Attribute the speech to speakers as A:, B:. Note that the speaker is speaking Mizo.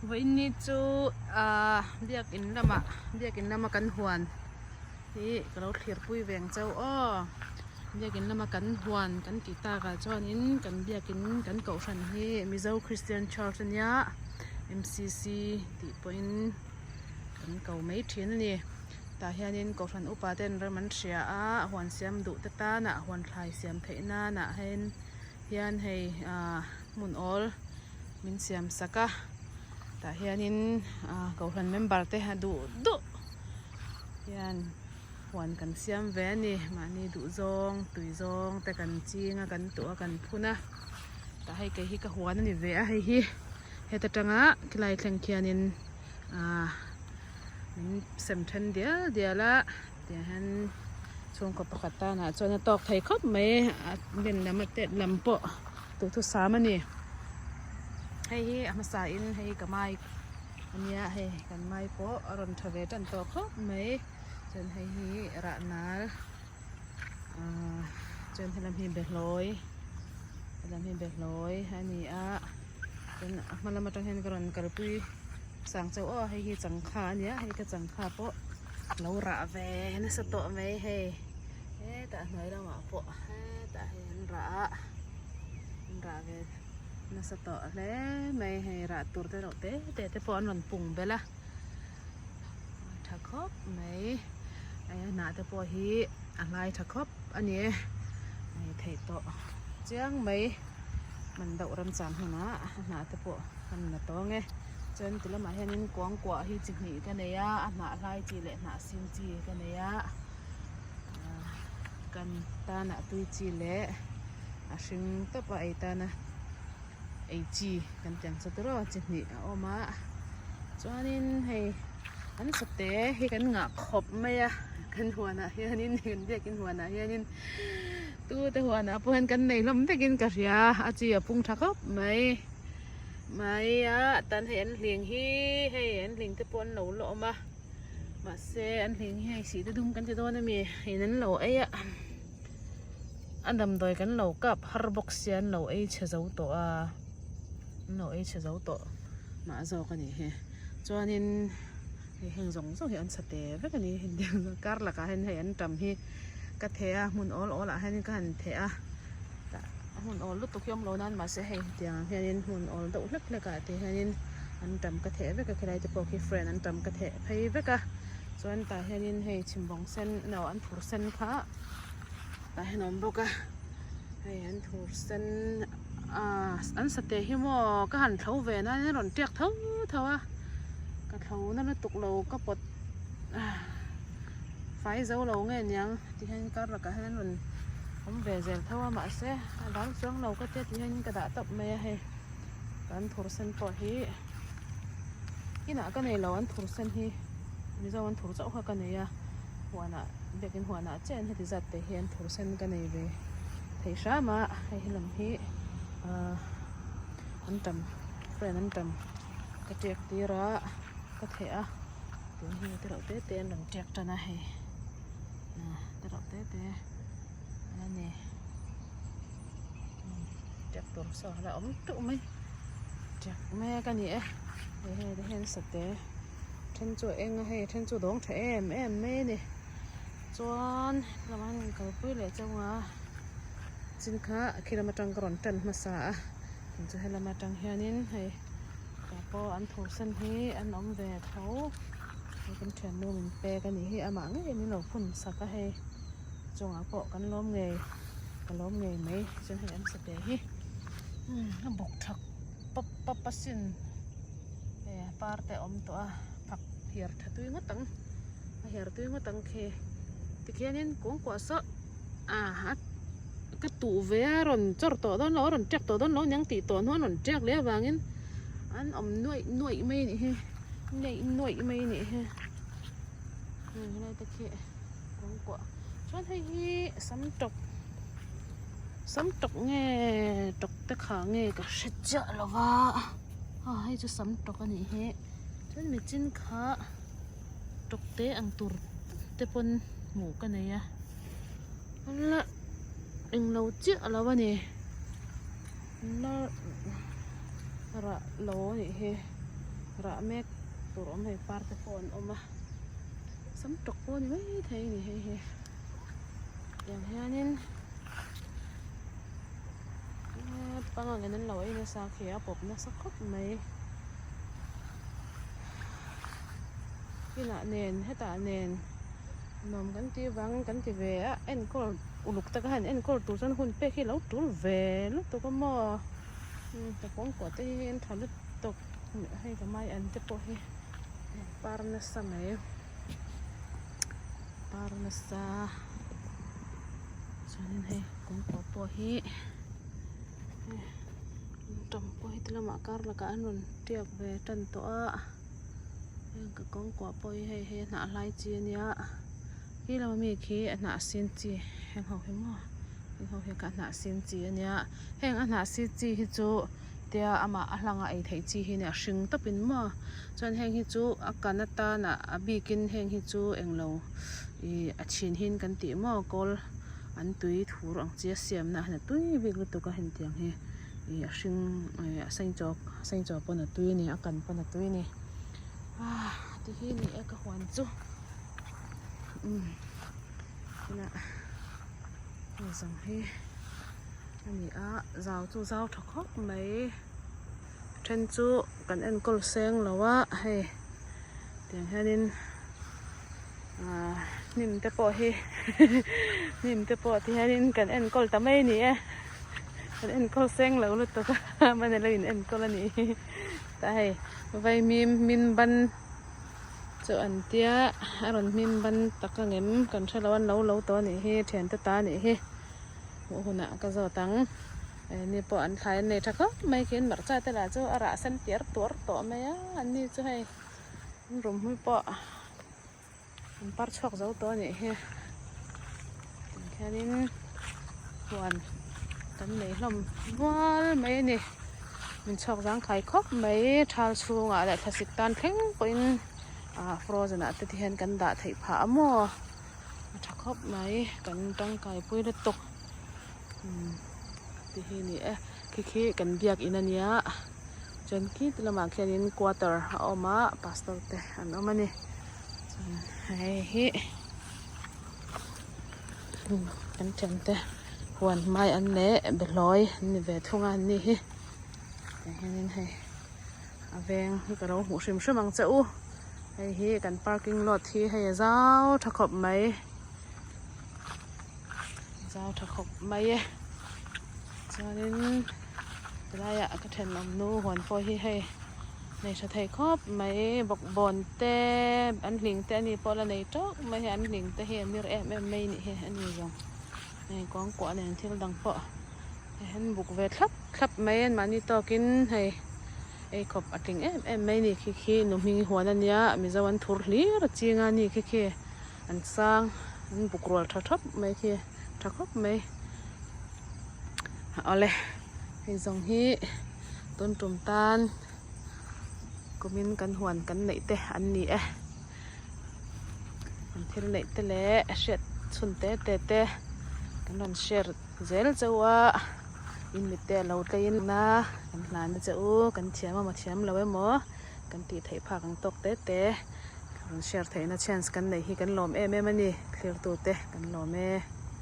A: Vawiin chu ahh biakin lamah biakin lama kan huan hi ka lo thlir pui veng chauh aw biakin lama kan huan kan tih takah chuanin kan biakin kan kohhran hi Mizo Christian Church ania M_C_C tih pawhin kan ko mai thin a ni tah hianin kohhran upa ten ram an hria a huan siam duh te tana huan thlai siam theih nanah hian hian hei ahh hmun awl. Min siam sak a tah hianin ah kohhran member te a duh duh hian huan kan siam ve a ni mahni duh zawng tui zawng te kan ching a kan tuah a kan phun a tah hei kei hi ka huan a ni ve a hei hi heta tanga khilai thleng khianin ah min sem then dial dial a tiang hian chhungkaw pakhat tanah chuan a tawk thei khawp mai a len lam a tet lam pawh. Duhthusam a ni. Hei hi a hmasa in hei hi ka mai a nia hei kan mai pawh a rawn tha ve tan tawh khawp mai chuan hei hi rah nal ahh chuan helam hi behlawi helam hi behlawi a ni a chuan a hma lam atang hian ka rawn kalpui sang chauh aw hei hi changkha a nia hei ka changkha pawh lo rah ve nasa tawh mai hei. Hetah hnuai lamah pawh hetah hei an rah a an rah ve nasa tawh hle mai hei rah tur te reuh te te te pawh an rawn pung belh a a tha khawp mai hei a hnah te pawh hi a hlai tha khawp a ni e hei theih tawh chiang mai man deuh ramchang hunah a hnah te pawh an la tawng e chuan ti lamah hianin kuangkuah hi chi hnih ka nei a a hnah hlai chi leh hnah sin chi ka nei a. Kan tana tui chi leh a hring tawp a ei tana ei chi kan tih ang chu tiraw chi hnih a awm a chuanin hei an sate hi kan ngah khawp mai a kan huanah hianin kan biakin huanah hianin tute huanah pawh hian kan nei hlawm vekin ka hria a chi a pung tha khawp mai mai a tan hei an hling hi hei an hling te pawh an lo la awm a. Mahse an hling hi hei sih te dum kan ti dawn ami in an lo ei a a damdawi kan lo kap har bawk sia an lo ei chhe zo tawh a an lo ei chhe zo tawh mah zawk a nih hi chuanin hei heng zawng zawng hi an chhe te vek a ni kar lakah hian hei an tam hi ka theh a hmun awl awl ah hian ka han theh a tah hmun awl lutuk hi awm lo nan mahse hei tiang ang hianin hmun awl deuh hlek hlek ah te hianin an tam ka theh vek a khilai te pawh khi friend an tam ka theh phei vek a chuan tah hianin hei chhimbawng sen no an thur sen kha tah hian a awm bawk a hei an thur sen ah an sateh hi maw ka han thlo ve nan a rawn tiak tho tho a ka thlo na lutuk lo ka pawt fai zo lo nge niang tihian kar lakah hian an rawn awm ve zel tho a mahse a dang chuang lo ka tia tihian ka dah tawp mai a hei kan thur sen pawh hi inah ka nei lo an thur sen hi mizo an thur chauh kha ka nei a huanah biakin huanah chiah in heti zat te hian thur sen ka nei ve thei hram a hei helam hi ahh an tam friend an tam ka tiak tir a ka theh a tun hi te reuh te te an rawn tiak tan a hei te reuh te te a ni tiak tur saw a la awm teuh mai tiak mek a ni e hei hei te hian sate then chu a eng a hei then chu a dawng tha em em mai a ni chuan lamah hian in kalpui leh chauh a chin kha khi lam atang ka rawn tan hmasa a tin chu helam atang hianin hei tah pawh an thur sen hi an awm ve tho hei kan thiannu min pek a nih hi amah ngei min lo phun sak a hei chungah pawh kan lawm ngei ka lawm ngei mai chuan hei an sate hi a bawk thak pap pap asin hei a par te a awm tawh a phak hiar tha tui ngawt ang a hiar tui ngawt ang khi tikhianin kawngkuah saw ah ka tuh ve a rawn chawr tawh dawn lo a rawn tiak tawh dawn lo aniang tih tawh hnuah an rawn tiak leh avangin an awm nuaih nuaih mai a nih hi nuaih nuaih mai a nih hi hei helai te khi kawngkuah chuan hei hi sam tawk sam tawk nge tawk te kha nge ka hre chiah lo va a hei chu sam tawk a nih hi chuan michin kha tawk te ang tur te pawn hmuh ka nei a la englo chiah lo a ni la rah lo a nih hi. Rah mek tur awm hei par te pawh an awm a sam tawk pawh a ni mai thei a ni hei hi tiang hianin pangang in an lo ei nasa khi a pawp nasa khawp mai inah nen hetah nen nuam kan tih vangin kan ti ve a enkawl uluk taka han enkawl tur chuan hun pek hi a lo tul ve lutuk a maw ka kawngkuah te hi an tha lutuk. Hei ka mai an te pawh hi par nasa mai par nasa chuanin hei kawngkuah pawh hi ṭam pawh hi ti lamah kar lakah an rawn tiak ve tan tawh a heng ka kawngkuah pawh hi hei hei a hnah hlai chi a nia khi lama mi khi a hnah sin chi heng ho hi maw heng ho hi kha a hnah sin chi a nia heng a hnah sin chi hi chu. Tia amah a hlanga ei theih chi hi nia hring tawpin maw chuan heng hi chu a kan atana a bikin heng hi chu englo ih a chhin hin kan tih maw kawl an tui thur ang chi a siamna a tui bik lutuk a hetiang hi ih a hring ih a senchaw senchaw pawn a tui a ni a kan pawn a tui a ni ah ti hi ni e ka huan chu umm tunah hei zawng hi. A ni a zau chu zau tha khawp mai then chu kan enkawl seng lo a hei tiang hianin ahh hnim te pawh hi hnim te pawh ti hianin kan enkawl ta mai a ni e kan enkawl seng lo lutuk a hman alo in enkawl a nih hi tah hei vaimim hmin ban chu an tia a rawn hmin ban tak angem kan hrelo an lo lo tawh a nih hi thiante ta a nih hi. Hmuh hunah ka zawt ang. Ni pawh an thlai an nei tha khawp mai khi an marcha te lah chu a rah sen tiar tuar tawh mai a an ni chu hei an rum hmui pawh an par chhuak zo tawh a nih hi tikhianin huan kan nei hlawm mual mai a ni min chhuak zangkhai khawp mai thal chhungah leh thlasik tan thleng pawhin ah frozen ah te hian kan dah theih phah a maw. A tha khawp mai kan tangkai pui lutuk umm ti hi ni e khi khi kan biak in a nia chuan khi ti lamah khianin quarter a awm a pastor te an awm a ni chuan hei hi kan thiante huan hmai an leh behlawi an ni ve thung a an ni hi tah hianin hei. A veng hi ka lo hmuh hrim hrim ang che u hei hi kan parking lot hi hei a zau tha khawp mai zau tha khawp mai e chuanin tilaiah ka thenawm nu huan pawh hi hei nei tha thei khawp mai bawkbawn te an hling te ani pawh la nei teuh mai hei an hling te hi a mir em em mai a nih hi ani zawng hei kuangkuah nen thil dang pawh. An buk ve thlap thlap mai a mahni tawkin hei ei khawp a tling em em mai a ni khi khi nu hming huan a nia mizo an thur hlir a ching a ni khi khi an sang an buk rual tha thap mai khi tha khawp mai awle hei zawng hi tun tum tan kumin kan huan kan neih te an ni e an thil neih te leh hriat chhun te te te kan rawn share. Zel chauh a in mitte a lo tlei na kan hlan a che u kan thiam emaw thiam lo emaw kan tih theih phak ang tawk te te rawn share theihna chance kan neih hi kan lawm em em a ni thlir tu te kan lawm e.